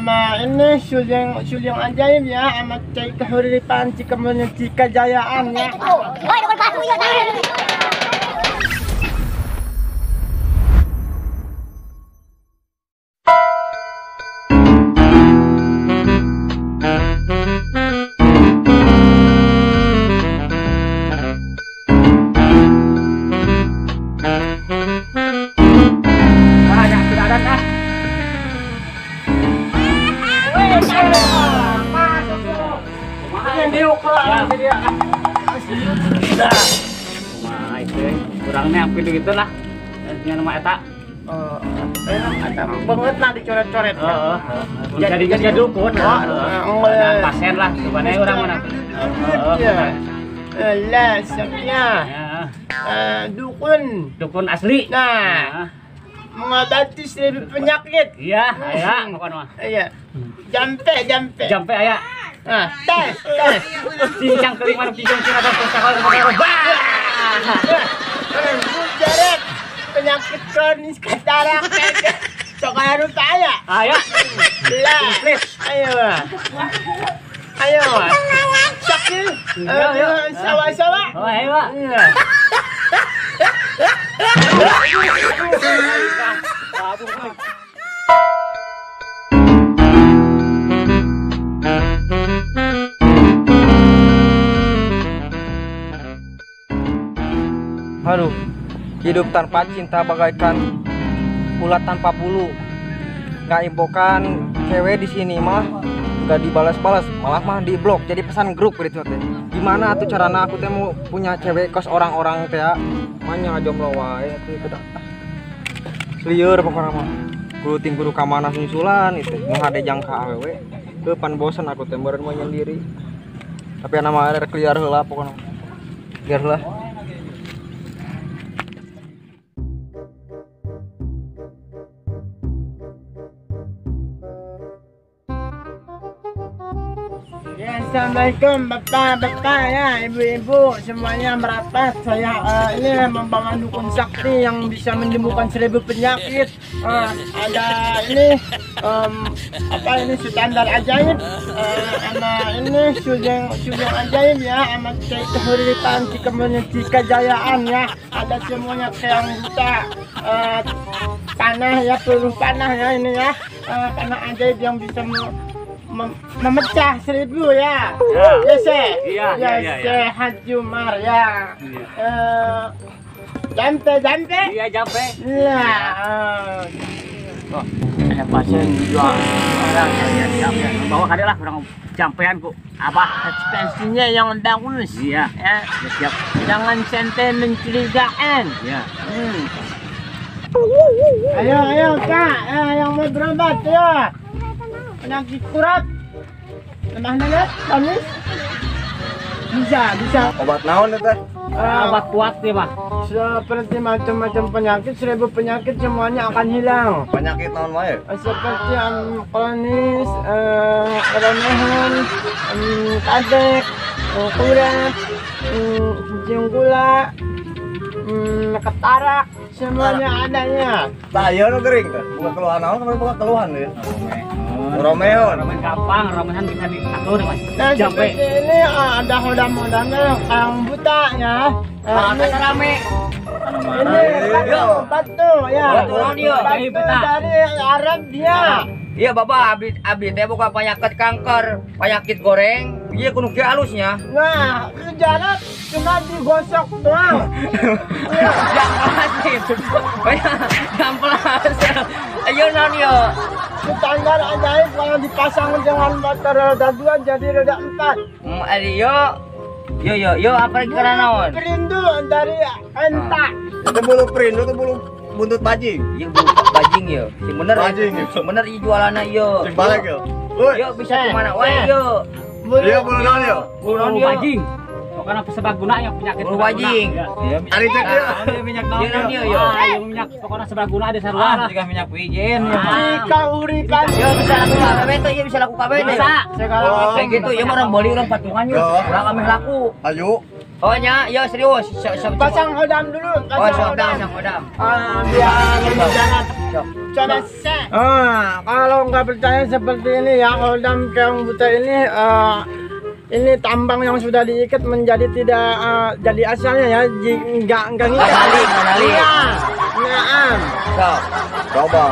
Sama ini suling ajaib ya, sama cai kahuripan, kejayaan ya. Woi, dukun palsu ya. Kurangnya hampir gitu lah. Yang nama eta. Eta banget lah dicoret-coret. Jadi geus dukun. Pasien lah sebenarnya orang mana. Lah, siapnya. Dukun. Dukun asli. Nah. Mengobati seribu penyakit. Iya, aya pokoknya mah. Iya. Jampe. Jampe aya. Nah, tes. Cincang kelima cincang cina atau Mujarab penyakit kronis katarak. Sok aya rupa aya. Aya. Lah. Ayo. Ayo. Sakit. Sawa-sawa. Oh, ayo. Aduh, hidup tanpa cinta bagaikan ulat tanpa bulu. Nggak impokan cewek di sini mah nggak dibalas-balas, malah mah di blok. Jadi pesan grup gitu teh. Gimana tuh carana aku teh mau punya cewek kos orang-orang teh ya? Manya jomblo wae atuh itu dah. Lieur pokokna mah. Guru ting guru ka mana nyusulan itu. Nu hade jangka awewe. Heuh pan bosen aku teh meureun mah nyendiri. Tapi ana mah rek liar heula pokokna. Liar heula. Ya, assalamualaikum bapak-bapak ya, ibu-ibu semuanya merapat. Saya ini membawa dukun sakti yang bisa menyembuhkan 1000 penyakit. Ada ini apa ini standar ajaib, sama ini suling ajaib ya, sama cai kahuripan, kejayaan ya. Ada semuanya keong buta, panah ya, peluru panah ya ini ya, panah ajaib yang bisa memecah 1000 ya. Ya, iya, ya, Haji Umar ya. Jampe. Iya, jampe. Iya. Oh, ada pasien dua orang ya, ya. Bawa kade lah kurang jampean ku. Apa? Ekspresinya yang bagus. Iya. Ya. Siap. Jangan sampai mencurigakan. Iya. Ayo, Kak. Yang mau berobat ya. Penyakit kurap, lemah nenek, manis, bisa. Obat naon teh? Obat kuat nih, Pak. Seperti macam-macam penyakit, 1000 penyakit semuanya akan hilang. Penyakit naon wae? Seperti kronis, keronehan, kadek, kurap, kencing gula, ketarak, semuanya adanya. Tah ieu nu gering teh, buka keluhan naon sampai buka keluhan ya. Romeon. Romeon gampang, romeon bisa diatur, Mas. Nah, seperti ini ada hodam-hodamnya yang buta ya. Ini rame. Ini batu ya. Batu dari Arab dia. Iya, Bapak, abdi teh buka penyakit kanker, penyakit goreng. Iya kudu ge halusnya. Nah, jarak cuma digosok doang. Jampelas. Ayo naon yo. Standar ajaib kalau dipasang dengan motor roda 2 jadi roda 4. Ayo. Yo apa lagi karena naon? Perindu dari entak. Itu bulu perindu itu bulu buntut bajing. Iya bulu bajing yo. Sing bener. Bajing. Sing bener ieu jualanna yo. Sing balik yo. Yo bisa kemana wae yo. Iya bulu naon yo? Bulu naon yo? Bajing. Pokoknya serbaguna yang penyakit bulu bajing. Iya. Ari cek yo. Minyak naon yo? Minyak pokoknya serbaguna ada sarua. Juga minyak wijen. Jika uripan yo bisa laku kabeh teh, yo bisa laku kabeh teh. Bisa. Kayak gitu ya orang beli orang patungan yo. Urang ameh laku. Ayo. Oh nya, ya serius. Pasang hodam dulu, pasang hodam. Biar mendarat. Coba saya. Kalau nggak percaya seperti ini ya, hodam keong buta ini ini tambang yang sudah diikat menjadi tidak jadi asalnya ya, nggak ngikat. Iya. Naam. Coba.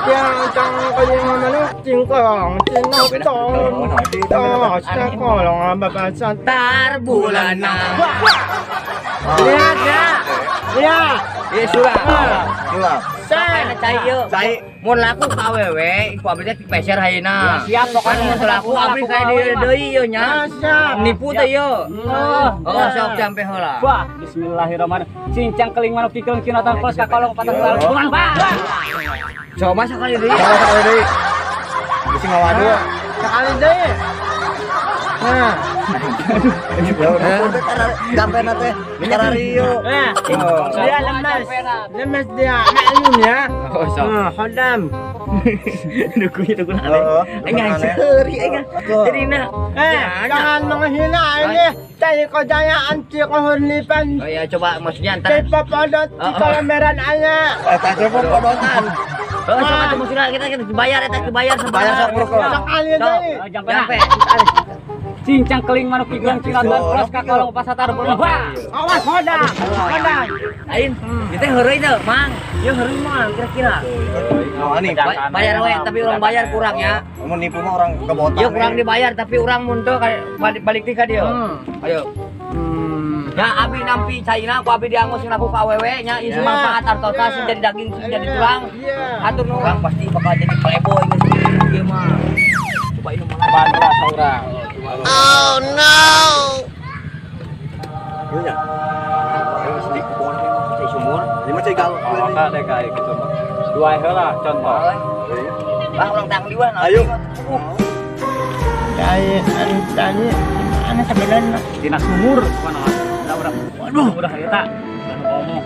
Yang cang kaya manuk cingkong, cinok tong, kolong bapak tar bulana. Lihat ya, lihat. Iya sulap. Sulap. Saya cai. Mun laku ka awewe, ku abdi teh peser hayeuna. Siap pokoknya mun laku abdi saya deui ieu nya. Nipu teh ieu. Oh, sok sampe heula. Wah, bismillahirrahmanirrahim. Cincang keling manuk kikeung kinatan kos ka kolong patah bulan, Pak. Coba sekali deui. Coba sekali deui. Bisi ngawadu. Sekali deui. Nah. Sampai nate Rio. Dia lemes. Lemes dia. Maklum ya. Nah, hodam. Dukunya dukun aneh. Aing seuri aing. Jadi nah, jangan menghina ini. Cai kejayaan Cikohurnipan. Oh ya coba maksudnya antar. Cipopodot Cikolomeran aya. Eta Cipopodotan. Oh, sama tuh maksudnya kita dibayar eta dibayar bayar sok sekali deui. Jampe. Cincang keling manuk kikeung cinatan pros ka kolong pasatar bulan. Awas hodam. Hodam. Lain, kita heureuy teu, Mang. Ieu heureuy mah kira-kira. Oh, ini bayar we tapi orang bayar kurang ya. Mun nipu mah orang kebotan. Ieu kurang dibayar tapi orang mun teu balik deui ka dieu. Ayo. Ya abi nampi caina ku abi diangus sing laku ka awewe nya ieu manfaat artosna sing jadi daging sing jadi tulang. Atur nuhun. Urang pasti bakal jadi playboy geus ieu mah. Coba ini mah bandra saurang. Oh no. Ieu nya. Ayo sedih kebon cai sumur. Ieu mah cai galak. Oh, kade kayak gitu mah. Dua heula contoh. Lah urang tang liwan. Ayo. Cai tani mana sebenarnya? Dina sumur mana? Udah, waduh, udah eta. Udah ngomong.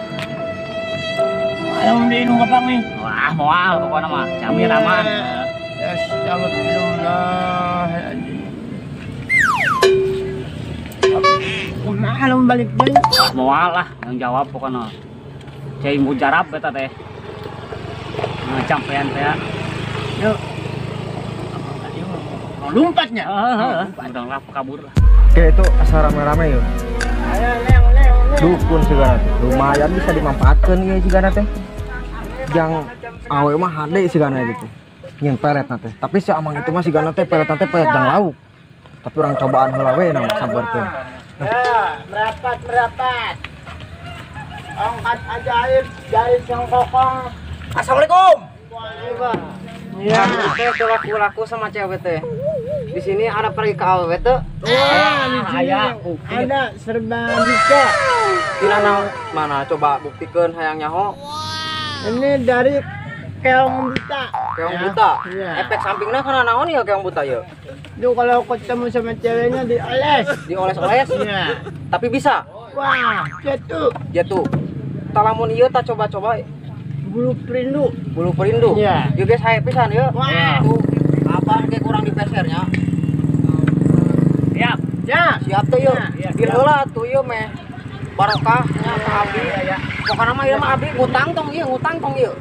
Ayo diinum apa nih? Wah, moal pokoknya mah. Jamin aman. Astagfirullah. Kumaha lamun balik deui? Moal lah yang jawab pokoknya. Cai mujarab eta teh. Nah, campean teh. Yuk. Lompatnya. Heeh, udah lah kabur lah. Oke, itu asal rame-rame yuk. Dukun segala teh lumayan bisa dimanfaatkan ya segala teh. Yang awe mah hade segala gitu. Nyen pelet teh. Tapi si amang itu mah sigana teh pelet teh pelet jang lauk. Tapi orang cobaan heula we nama sabarkeun. Ya, merapat merapat. Angkat ajaib dari sang kokong. Assalamualaikum. Waalaikumsalam. Ya, itu laku-laku sama cewek teh. Di sini ada pergi ke awewe teh. Wah, di sini ada serba bisa. Tina mana coba buktikan hayang nyaho. Ini dari keong buta. Keong buta. Ya. Efek sampingnya karena naon ya keong buta ya? Itu kalau ketemu sama ceweknya dioles. Dioles-oles? Iya. Tapi bisa. Wah, jatuh. Jatuh. Talamun ieu tak coba-coba. Bulu perindu. Bulu perindu. Iya. Yuk guys, hae pisan yeuh. Wah. Abang kayak kurang dipesernya. Siap. Ya. Siap tuh yuk. Bil heula tuh yeuh meh. Barokah nya ka abdi. Pokona mah ieu mah abdi ngutang tong ieu, ngutang tong ieu.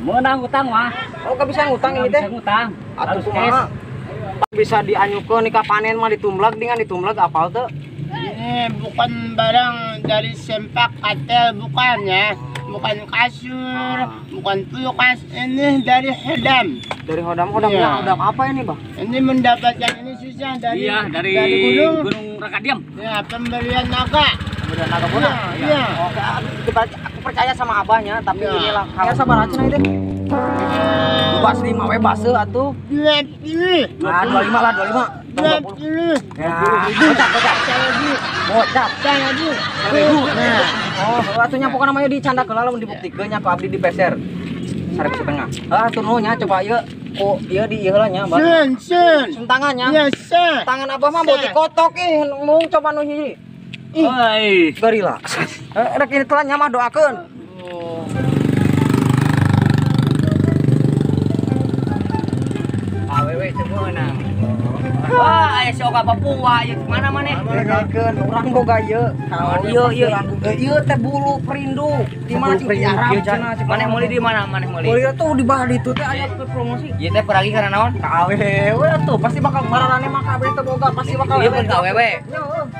Meunang ngutang mah. Oh, gak bisa ngutang ini teh. Bisa ngutang. Atuh kumaha? Bisa dianyukeun nikah panen mah ditumleg dengan ditumleg apal teu? Ini bukan barang dari sempak katel bukan ya. Bukan kasur, bukan kulkas, ini dari hodam. Dari hodam, hodamnya ya. Hodam apa ini, Bang? Ini mendapatkan ini susah dari iya, dari gunung, Gunung Rakadiam. Ya, pemberian naga. Pemberian naga bodoh. Iya. Ya. Oke, aku percaya sama abahnya, tapi ya. Inilah kalau sabar aja nih deh. Bas 5 we base atuh. 20. Nah, 25 lah, 25. 20. Ya, bocap, bocap. Bocap. 1000. Nah, oh, atunya pokoknya namanya dicanda heula lamun dibuktikeun nya ku abdi dipeser. 1.500. Ah, atuh nuhun nya coba ieu ku ieu di ieu heula nya, Mbak. Sun, sun. Sun tangannya. Iya, sun. Tangan abah mah bau dikotok ih, mung coba nu hiji. Ih, Oi. Gorila. Rek ini telah nya mah doakeun. Awewe teu meunang. Wah, aya si Oga Papua ieu mana maneh? Dengekeun urang boga ieu. Ieu ieu ieu teh bulu perindu. Di mana cing di Arab cenah. Maneh meuli di mana maneh meuli? Meuli tuh di bah ditu teh aya promosi. Ieu teh peragi kana naon? Ka awewe tuh pasti bakal mararane mah kabeh teh boga pasti bakal. Ieu pun ka awewe.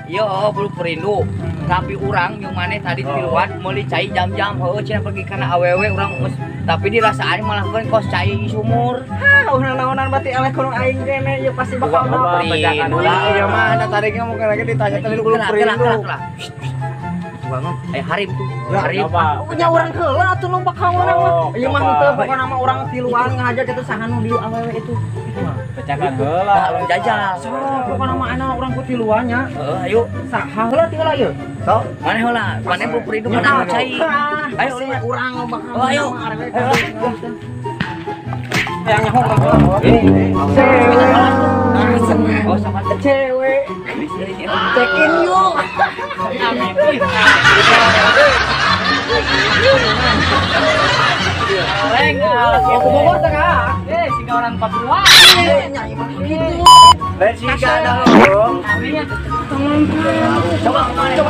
Ieu oh bulu perindu. Tapi urang jeung maneh tadi tiluan meuli cai jam-jam heueuh cenah pergi kana awewe urang geus tapi dirasaan malah keun kos cai di sumur. Hah, naonan berarti eleh kuno aing kene ieu pasti bakal perindu. Iya mah ada tadi ngomong lagi ditanya tadi bulu perindu. Bangun, harim tuh. Harim. Nya urang heula atuh nu bakal urang mah. Ieu mah henteu pokona mah urang tiluan ngahaja kitu saha nu di awewe itu. Pecakan heula. Tah jajal. Sok pokona mah ana urang ku tiluan nya. Heeh, ayo. Saha heula ti heula ieu? Sok, maneh heula. Maneh bulu perindu kana cai. Ayo urang bakal. Ayo. Yang nyaho urang. Oh, sama cewek. Check in yuk. Amin. Leng, aku Bogor teh ka. Eh, siga orang Papua. Nya ieu gitu. Lain siga dah. Coba coba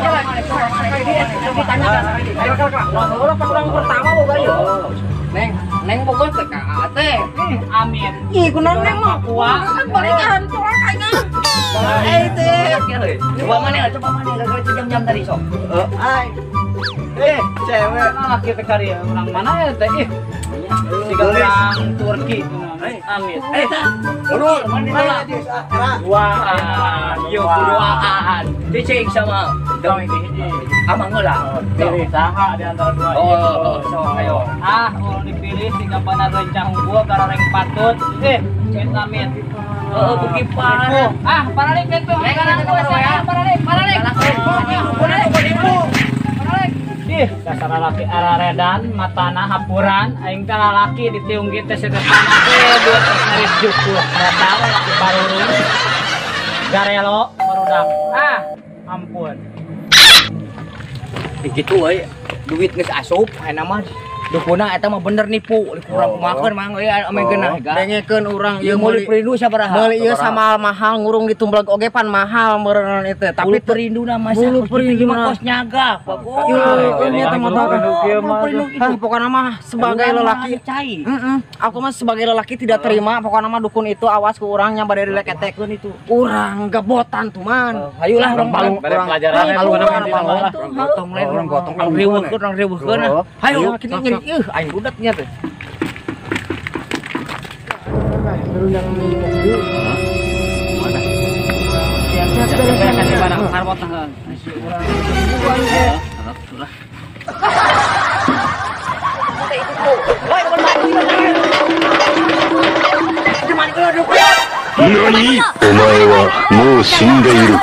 ditanya kan. Ayo kala. Urang urang pertama boga ieu. Neng, neng Bogor teh ka teh. Amin. Ih, kunaon neng mah? Papua. Kan balikan urang aing. Eh teh. Coba mana gagal jam-jam tadi sok. Ai. Eh, cewek. Laki teh kari orang mana ya teh? Ih. Siga orang Turki. Amin. Eh, urut mana Wah, ieu kuduaan. Cicing sama dong hiji. Amang heula. Pilih saha di antara dua. Oh, sok ayo. Ah, urang dipilih siga pana rencang unggul karoreng patut. Eh, amit. Heeh, beuki parah. Ah, paralik teh tuh. Ya, paralik, paralik. Ih, dasar lalaki araredan, matana hapuran, aing teh lalaki ditiung kieu teh setepan teh duit ngarit jukur. Rata lalaki barurung. Garelo barudak. Ah, ampun. Ih kitu euy, duit geus asup ayeuna mah. Dukuna eta mah bener nipu, kurang kumakeun mang euy ame geunah ga. Dengekeun urang ieu meuli perindu sabaraha? Meuli ieu sama mahal ngurung ditumblek oge pan mahal meureun itu. Tapi perinduna mah bulu perinduna kos nyaga. Ieu teh mah hah pokona mah sebagai lelaki. Heeh. Aku mah sebagai lelaki tidak terima pokona mah dukun itu awas ku urang nya bade dileketekeun itu. Urang gebotan tuh man. Hayulah urang palung pelajaran gotong lain urang gotong urang riweuhkeun. Hayu kitu nyeri aing budaknya teh. 何？お前はもう死んでいる。